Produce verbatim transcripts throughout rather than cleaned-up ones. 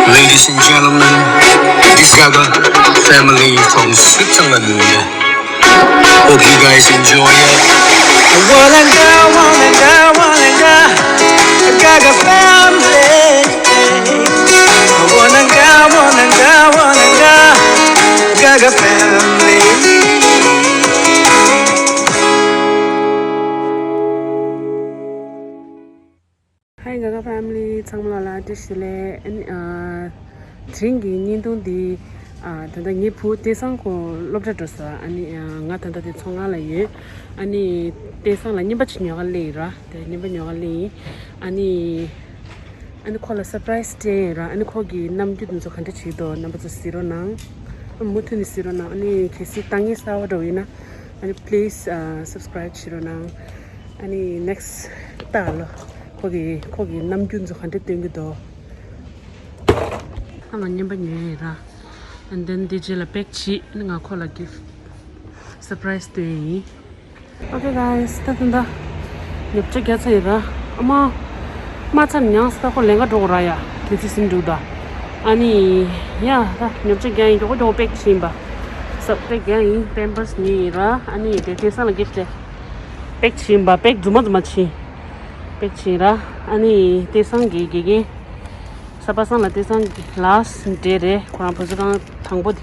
Ladies and gentlemen, this Gaga family from Switzerland. Hope you guys enjoy it. Wananga, wananga, wananga, Gaga family. Wananga, wananga, wananga, Gaga family. Hi Gaga family, ཚང་མ་ལ་བཀྲ་ཤིས་བདེ་ལེགས། ཨ་ནི་ཨ་དེ་རིང་གི་བརྙན་ཐུང་འདི་ཨ་ད་ལྟ་ངའི་བུ་བསྟན་སང་ཁོ་སློབ་གྲྭ་འགྲོ་ས། ཨ་ནི་ཨ་ང་ད་ལྟ་དེ་ཚོང་ཁང་ལ་ཡོད། ཨ་ནི་བསྟན་སང་ལ་རྔན་པ་ཅིག་ཉོ་ག་སླེབས་ཡིན་ར། དེ་རྔན་པ་ཉོ་ག་སླེབས་ཡིན། ཨ་ནི་ཨ་ནི་ཁོ་ལ་སར་པ་རའི་སི་སྤྲད་ཡིན་ར། ཨ་ནི་ཁོ་གི་རྣམ་འགྱུར་འདི་ཚོ་ག་འདྲ་བྱེད་འདུག་རྣམ་པ་ཚོ་གཟིགས་རོགས་གནང་། ཨ་མུ་མཐུད་ནས་གཟིགས་རོགས་གནང་། ཨ་ནི་གལ་སྲིད་ལྟ་མཁན་གསར་པ་འདྲ་ཡིན་ན་ཨ་ནི་པི་ལི་སི་ཨ་སབ་སི་ཀ་རའིབ་བྱེད་རོགས་གནང་། ཨ་ནི་ནེག་སི་ཊི་ལྟ་ལོ། ཁོ་གི་ཁོ་གི་རྣམ་འགྱུར་ཚོ་ག་འདྲ་སྟོན་གྱི་འདུག་ཨ་ང་རྔན་པ་ཉོས་ཡིན་ར། And then དེ་རྗེས་ལ་པེག་བྱས། ཨ་ནི་ང་ཁོ་ལ་གིཕ་ཊི་སར་པ་རའི་སི་སྟོན་ཡིན། Okay guys, ད་ད་ད་ཉོ་ཆ་རྒྱག་ཚར་ཡིན་ར། ཨ་མ་མ་ཚར་ནས་ཡང་ད་ཁོ་ལེན་ག་འགྲོ་དགོས་ར་ཡ། དེ་ཚོ་ཟིན་འགྲོ་ད། ཨ་ནི་ཡ་ད་ཉོ་ཆ་རྒྱག་ཡིན། མགྱོགས་པོ་མགྱོགས་པོ་པེག་བྱས་ཡིན་པ། སབ་པེག་རྒྱག་ཡིན། པེམ་པར་སི་ཉོས་ཡིན་ར། ཨ་ནི་དེ་བསྟན་སང་ལ་གིཕ་ཊི་སྤྲད། པེག་བྱས་ཡིན་པ། པེག་རྫུན་མ་རྫུན་མ་བྱས། པེག་བྱས་ཡིན་ར། ཨ་ནི་བསྟན་སང་གི་དགེ་རྒན། གཟའ་པ་སངས་ལ་བསྟན་སང་གི་ལཱ་སི་ཊི་ཌེ་རེད། ཁོ་རང་བུ་གསོ་ཁང་དང་པོ་དེ།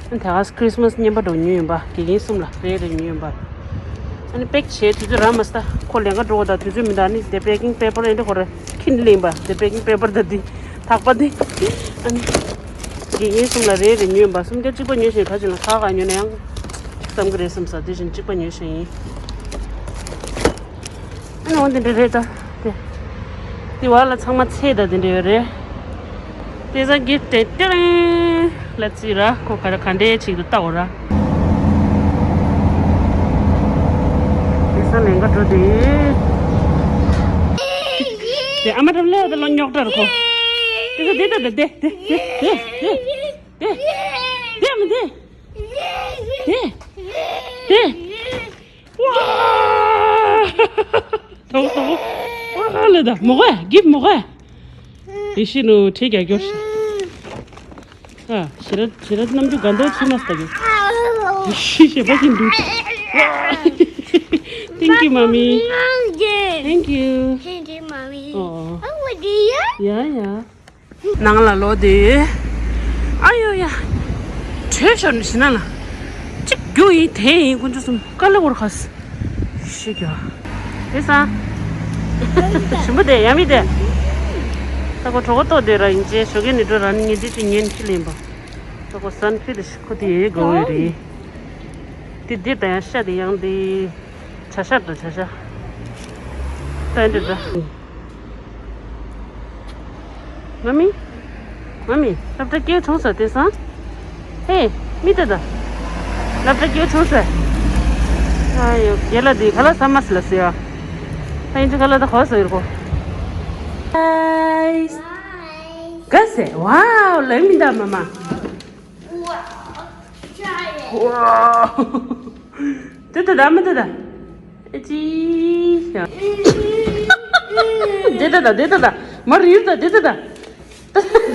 ཨ་ནི་དེ་ག་ཁྲི་སི་མ་སི་རྔན་པ་འདྲ་བོ་ཉོས་ཡིན་པ། དགེ་རྒན་གསུམ་ལ་རེ་རེ་ཉོས་ཡིན་པ། ཨ་ནི་པེག་བྱས་དུས་ཚོད་རག་མ་སོང་། ད་ཁོ་ལེན་ག་འགྲོ་དགོས། ད་དུས་ཚོད་མི་འདུག་ཨ་ནི་དེ་པེ་ཀིང་པེ་པར་ཨེ་འདྲ་ཁོ་རེ་ཁྱེར་ནས་སླེབས་ཡིན་པ། དེ་པེ་ཀིང་པེ་པར་ད་འདི་དག་པ་འདི། ཨ་ནི་དགེ་རྒན་གསུམ་ལ་རེ་རེ་ཉོས་ཡིན་པ། སུམ་བརྒྱ་གཅིག་པ་ཉོས་ཤིང་ག་ཅིག་ལ་ཁ་ཁ་ཉོས་ན་ཡང་བསམ་གི་རེད་བསམ་ས། དེ་བཞིན་གཅིག་པ་ཉོས་ཤིང་ཡིན། ཨ་ནི་འོ་འདི་འདྲ་རེད་ད། དེ་དེ་བར་ལ་ཚང་མ་ཚེས་དང་དེ་འདྲ་ཡོད་རེད། དེ་ས་གི་ཏེ་ཏེ་རིང་ལ་རྩིས་ར། ཁོ་ག་ར་ག་འདྲའི་ཆིག་ཏུ་ལྟ་འོ་ར། དེ་ས་ལེན་ག་འགྲོ་དེ། དེ་ཨ་མ་འགྲམ་ལ་ཡོད་ད་ལོ་རྙོག་དྲ་ར་ཁོ། དེ་ས་དེ་ད་དེ་དེ་དེ་དེ་དེ་དེ་དེ་དེ་མི་དེ་དེ་དེ། ཝ། ཐོག་ཐོག་ཝ་ལེ་ད་མོ་ག་གིཕ་མོ་ག་ཡེ་ཤི་ནུ་ཁྲེ་རྒྱ་སྐྱོར་ཤི། ཨ་ཞེ་ར་ཞེ་ར་རྣམ་འགྱུར་ག་འདྲ་ཆེ་མ་སྟ་གི། ཡེ་ཤི་ཞེ་པ་ཞིག་འདུག Thank you, mommy. Thank you. Thank you, mommy. Oh. Oh, dear. Yeah, yeah. ནང་ལ་ལོག་དེ། ཨ་ཡོ་ཡ། བྲོས་ཤོར་ནས་ཤི་ན་ལ། གཅིག་རྒྱུ་ཡིན་དེ་ཡིན་དཀོན་མཆོག་གསུམ། དཀའ་ལས་ཁག་ཤི་རྒྱུ། དེ་ས། ཞིམ་པོ་དེ་ཡ་མི་དེ། ད་ཁོ་གྲོད་ཁོག་ལྟོགས་དེ་ར་ཡིན་ཅེ་ཞོགས་ཀས་ནི་འགྲོ་ར་ནི་ངས་དེ་ཅི་ཉན་ཁྱི་ལེན་པ། ད་ཁོ་སན་ཕི་དེ་ཤི་ཁོ་དེ་ཡེ་དགོས་ཡོད་རེད། དེ་དེ་ད་ཡང་ཤ་དེ་ཡང་དེ། བྱ་ཤ་དང་བྱ་ཤ། ད་འདི་ད། མ་མི། མ་མི། སློབ་གྲྭ་སྐྱེལ་བྱུང་ས་དེ་སང་། ཧེ། མི་དེ་ད། སློབ་གྲྭ་སྐྱེལ་བྱུང་ས། ཨ་ཡོ་རྒན་ལགས་འདི་ག་ལ་ས་མ་སི་ལ་ཟེར་ཡ། ད་ཡིན་ཅི་ག་ལ་ད་གོ་ས་ཡོད་གོ། ཧའི། ག་ཟེ། ཝའོ། ལེགས་མི་འདུག་མ་མ། ཝའོ། དེ་ད་ད་མི་དེ་ད། ཨེ་ཅི་ཤ། དེ་ད་ད་དེ་ད་ད། མ་རིར་ད་དེ་ད་ད།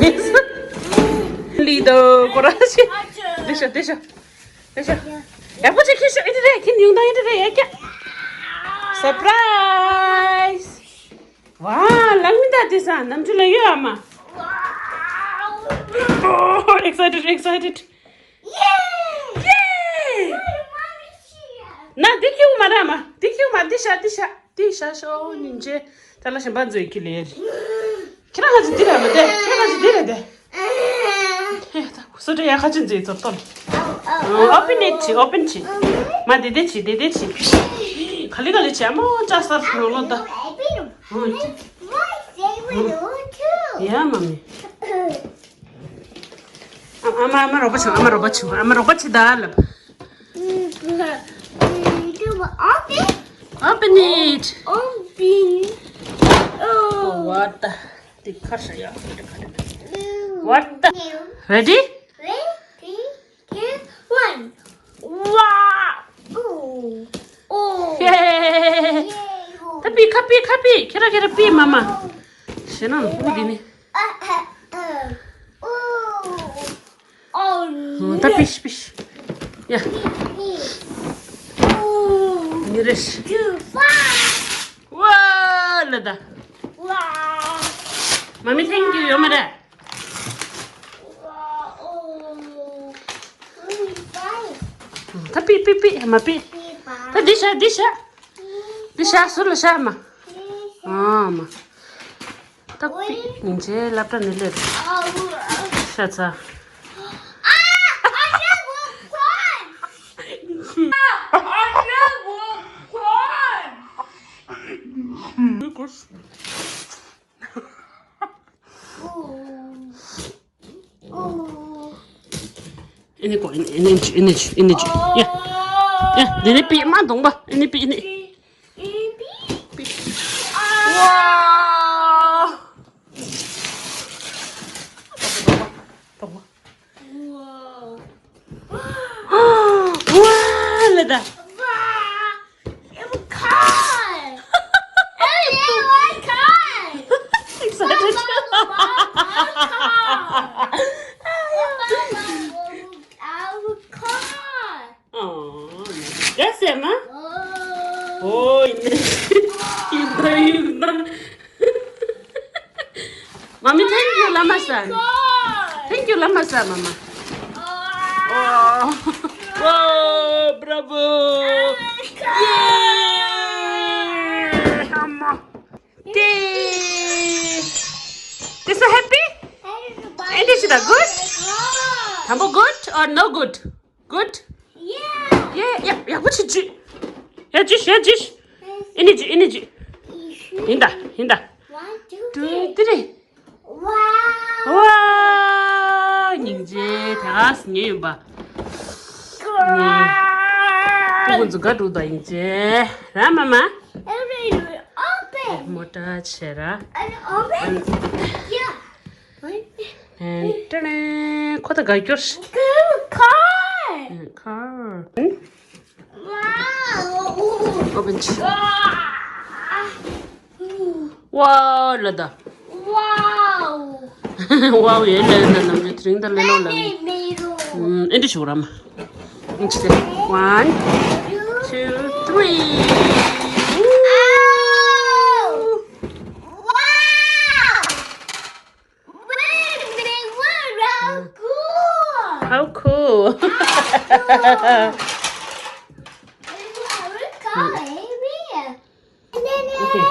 དེ་ས། ལི་དོ་ཀོ་ར་ཤི། དེ་ཤ་དེ་ཤ། དེ་ཤ། ཡག་པོ་ཅིག་ཁྱེར་ཤོག་ཨེ་འདྲ་རེད། ཁྱེར་ཡོང་དང་ཨེ་འདྲ་རེད་ཡ་ཀྱ། སར་པ་རའི་སི། ཝའོ། ལེགས་མི་འདུག་དེ་ས་ནམ་ཆུ་ལ་ཡོད་ཨ་མ། Oh, excited, excited. ཡེ། ཡེ། ན་འདི་ཁྱེར་མ་ར་མ། འདི་ཁྱེར་མ། འདི་ཤ་འདི་ཤ་འདི་ཤ་ཤོ་ཉིན་ཅེ། ད་ལ་ཞིམ་པ་མཛོད་ཀྱི་ལེར། ཁྱེད་རང་ཁ་ཅིག་འདི་ར་མ་དེ། ཁྱེད་རང་ཁ་ཅིག་འདི་ར་དེ། ཧེ་ད་སོ་ཏྲ་ཡ་ཁ་ཅིག་མཛོད་ཚོར་ཏོ། Open it. Open བྱེད། མ་དེ་དེ་བྱེད་དེ་དེ་བྱེད། ག་ལེ་ག་ལེ་བྱེད། མོ་ཅག་སར་ནང་ལོག་ད། ཡ་མ་མི། ཨ་མ་ཨ་མ་རོགས་པ་བྱུང་། ཨ་མ་རོགས་པ་བྱུང་། ཨ་མ་རོགས་པ་བྱེད་ད་ལབ། Open. Open it. Open. Oh, what the? What the? Ready? Three, two, one. Wow! Oh. Oh. Yay! Yay! ད་པི་ཁ་པི་ཁ་པི་ཁྱེད་ར་ཁྱེད་ར་པི་མ་མ། ཞེ་ན་ལ་ཕུག་འདི་ནི། ད་པིཤ་པིཤ། ཡ། ནི་རེཤ། ཝ་ལ་ད། མ་མི་ཐེང་ཀྱུ་ཡོད་མ་རེད། ད་པི་པི་པི་མ་པི། ད་འདི་ཤ་འདི་ཤ། འདི་ཤ་ཟུར་ལ་ཤ་མ། ཨ་མ། ད་པི་སྙིང་རྗེ་སློབ་གྲྭ་ནས་སླེབས། ཤ་ཚ། ཨེ་ནི་ཀོ་ཨེ་ནི་ཨེ་ནི་ཨེ་ནི་ཨེ་ནི། ཡ། ཡ། འདི་ནི་པི་མ་གདོང་པ་ཨེ་ནི་པི་ཨེ་ནི། ཝ། ཝ་ལ་ད། I'm a car. I'm a car. Excited. I'm a car. Oh, that's it, ma. Oh, you know, you know. Mommy, thank you, Lama san. Thank you, Lama san, Mama. Oh, oh, bravo. Yay! Mama. Yay! They so happy? And is it a good? Tambo good or no good? Good? Yeah. Yeah, yeah, yeah, what you do? Yeah, just, yeah, just. Energy, energy. ཡིན་ད། ཡིན་ད། One, two, two, three. Three. Wow. ཝ། སྙིང་རྗེ་དེ་ག་སི་ཉོས་ཡིན་པ། ཀྲུ་ཀུ་ཛུ་ག་ཀྲུ་ད་སྙིང་རྗེ་ར་མ་མ། Everything open. མོ་ཊ་ཆེ་ར། And open. Yeah. ཨེ་ཏེ་ནེ། ཁོ་ད་ག་སྐྱོར། Car. ཁར། Wow. ཨོ་བན་ཆི། ཝའོ་ལ་ད། Wow. ཝའོ་ཡེ་ལ་ད་ནམ་རྒྱུན་དེ་རིང་ད་ལེ་ལོ་ལ། Let me ཨུམ། ཨེ་འདྲ་ཞུ་ར་མ། ཨེ་འདྲ་ཞུ། One, two, three. Oh. Wow. How cool! How cool! Okay.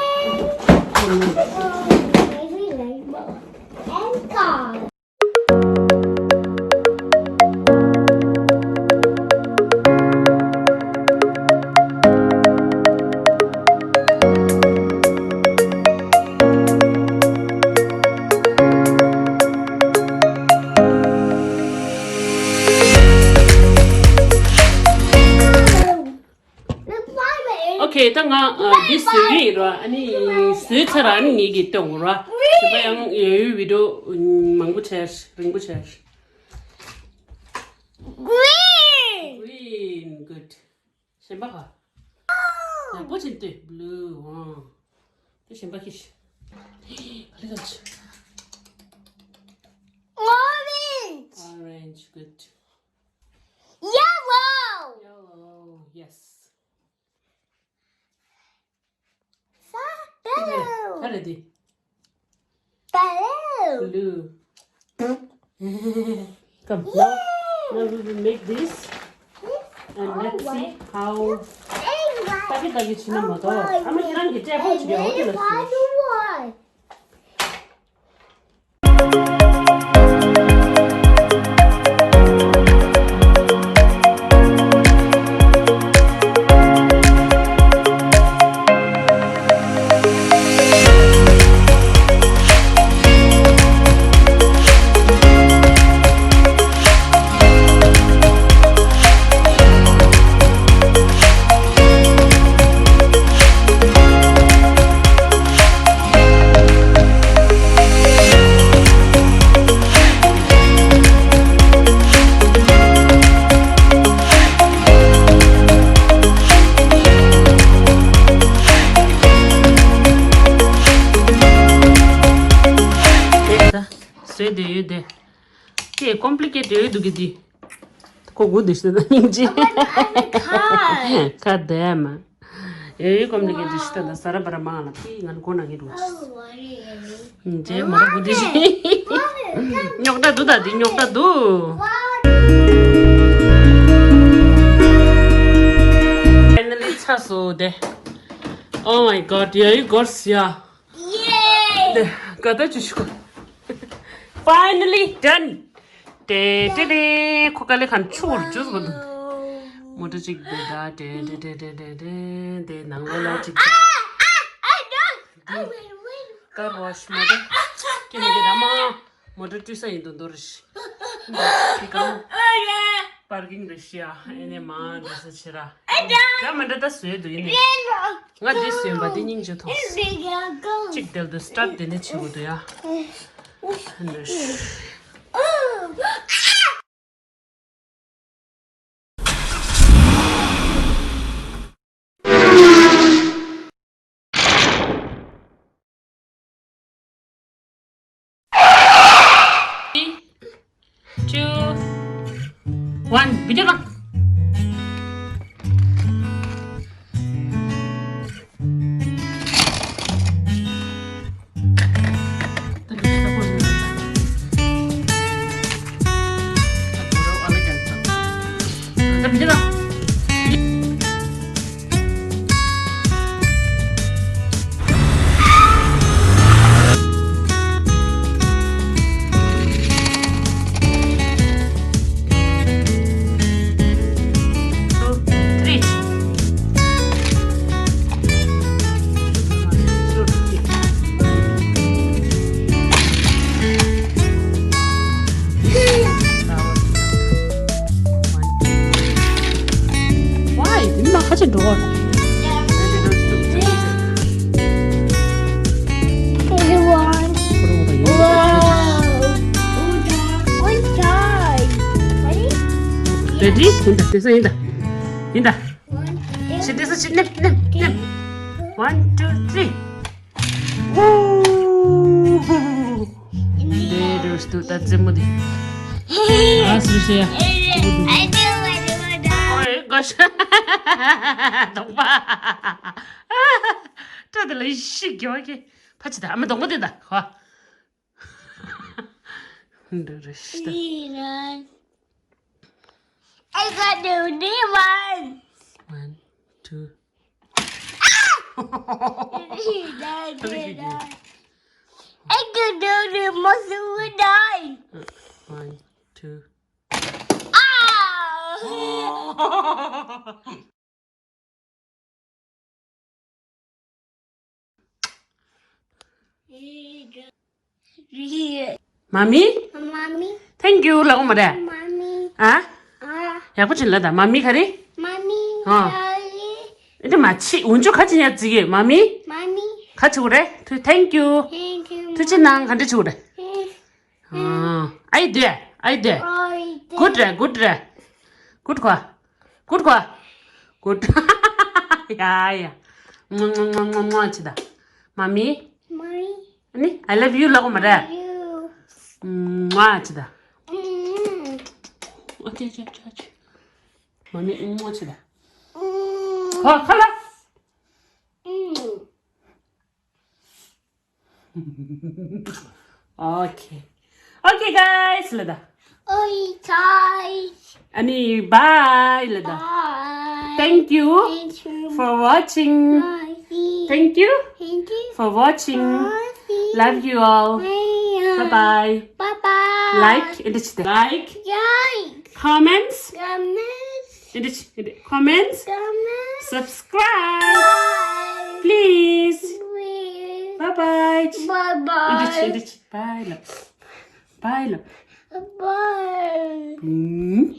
Okay, ད་ང་ཨ་འདི་བཟོས་ཀྱི་ཡིན་ར། ཨ་ནི་བཟོས་ཚར་ར། ཨ་ནི་ངེད་ཀྱིས་སྟོན་དགོས་ར། གཞན་པ་ཡང་ཡོད་ཡོད་བི་ཌི་ཡོ་མང་པོ་བྱས། རིང་པོ་བྱས། Green. Green, good. གཞན་པ་ག་ཡག་པོ་ཅིག་ལྟོས། Blue. ཨང་། དེ་གཞན་པ་ཁྱི་ཤི། ག་ལེ་ག་ཅི། Orange. Orange, good. Yellow. Yellow, yes. Sa- blue. ག་རེ་དེ། Blue. Blue. Come, now, now we will make this. And let's see how. ད་གི་ད་གི་ཕྱི་ནང་མ་གཏོགས། ཨ་མ་ཁྱེད་རང་གི་ལྕགས་པོ་ཅིག་ཡོད་དེ་ལ་སུ། བཟོས་བསྡད་ཡོད་དེ། དེ་ཀོམ་པི་ལི་ཀེ་ཊི་ཡོད་འདུག་གི་འདི། ཨོ་གུ་དེ་ཤི་ད་སྙིང་རྗེ། ཁ་དེ་མ། ཡོ་ཡོ་ཀོམ་ནི་གི་དེ་ཤི་ད་ད་ས་ར་བ་ར་མང་ལ་ཕི་ང་ནི་གོ་ན་གི་རུ། རྗེ་མོ་ར་གུ་དེ་ཤི། རྙོག་དྲ་འདུག་ད་དེ་རྙོག་དྲ་འདུག། ཕའི་ནལ་ལི་ཚར་སོང་དེ། Oh my god, ཡ་ཡི་གོར་སི་ཡ། དེ་ག་ད་ཅི་ཤི་གོ། Finally done. ཏེ་ཏེ་ཏེ། ཁོ་དཀའ་ལས་ཁ་ཆུ་བོར་ཇུས་གོ་འདུག། མོ་ཊ་གཅིག་དེ་ད་ཏེ་ཏེ་ཏེ་ཏེ་ཏེ་ཏེ། དེ་ནང་ལོགས་ལ་གཅིག་ད། ཀར་ཝ་ཤི་མོ་ཊ་ཀི་ནི་གི་ད་མ། མོ་ཊ་བཀྲུས་ས་ཡིན་དུ་འདོར་ཤི། འདི་གང་། པར་ཀིང་རེད་ཤི་ཡ། ཨེ་ནས་མ་འདི་ས་ཕྱིར་ར། ད་མི་འདྲ་ད་བཟོས་འདུག་ཡིན་ནས། ང་འདི་བཟོས་པ་འདི་སྙིང་རྗེ་ཐོངས། གཅིག་དལ་དུ་སི་ཊར་ཊི་དེ་ནས་བྱེད་དགོས་འདུག་ཡ། Three, two, one, video on. Why? ཁ་ཆེ་འགྲོ་བ། Ready? ཡིན་ད། དེ་ས་ཡིན་ད། ཡིན་ད། ཆི་དེ་ས་ཆི་ནེམ་ནེམ་ནེམ། One, two, three. ཨོ། འདི་རུ་སྟུ་ད་ཙེ་མོ་དེ། ཨ་སུ་ཤེ་ཡ། ཨོའི་གོ་ཤ། དོག་པ། ཏྲ་དེ་ལ་ཤི་གི་བ་གི། ཕ་ཆི་ད་ཨ་མ་དོག་པ་དེ་ད་ཧ། འདི་རུ་ཤི་ད། I got the new one. One, two. I got the new muscle die. One, two. Ah! མ་མི། མ་མི། Thank you ལབ་དགོས་མ་རེད། མ་མི། ཨ། ཨ། ཡག་པོ་ཅིག་ལབ་དང་མ་མི་ག་རེ། མ་མི། ཨ། ག་རེ། འདི་མ་ཆི་འུན་ཆུ་ག་ཅི་ཉར་ཙི་གི་མ་མི། མ་མི། ག་ཅི་གོ་རེད། ཐུ། Thank you. Thank you. ཐུགས་རྗེ་གནང་ག་འདྲ་ཅི་གོ་རེད། ཨ། ཨ་ཡི་དེ། ཨ་ཡི་དེ། ཨ་ཡི་དེ། Good རེད། Good རེད། Good གོ། Good གོ། Good. ཡ་ཡ། ང་ང་ང་ང་ང་ཅི་ད། མ་མི། མ་མི། ནི། I love you ལབ་དགོས་མ་རེད། ཡུ། ང་ཅི་ད། ཨུམ། ཨ་ཅེ་ཅེ་ཅེ་ཅེ། མ་མི་ང་ཅི་ད། ཨུམ། ཁ་ཁ་ལ། ཨུམ། Okay. Okay, guys. ལ་ད། Okay, guys. ཨ་ནི། Bye. ལ་ད། Bye. Thank you. Thank you. For watching. Bye. Thank you. Thank you. For watching. Bye. Love you all. Bye. Bye bye. Bye bye. Like. འདི་ཅི་ད། Like. Like. Comments. Comments. འདི་ཅི། འདི། Comments. Comments. Subscribe. Bye. Please. Please. Bye bye. Bye bye. འདི་ཅི། འདི་ཅི། Bye ལ། Bye ལ། Bye. ཨུམ།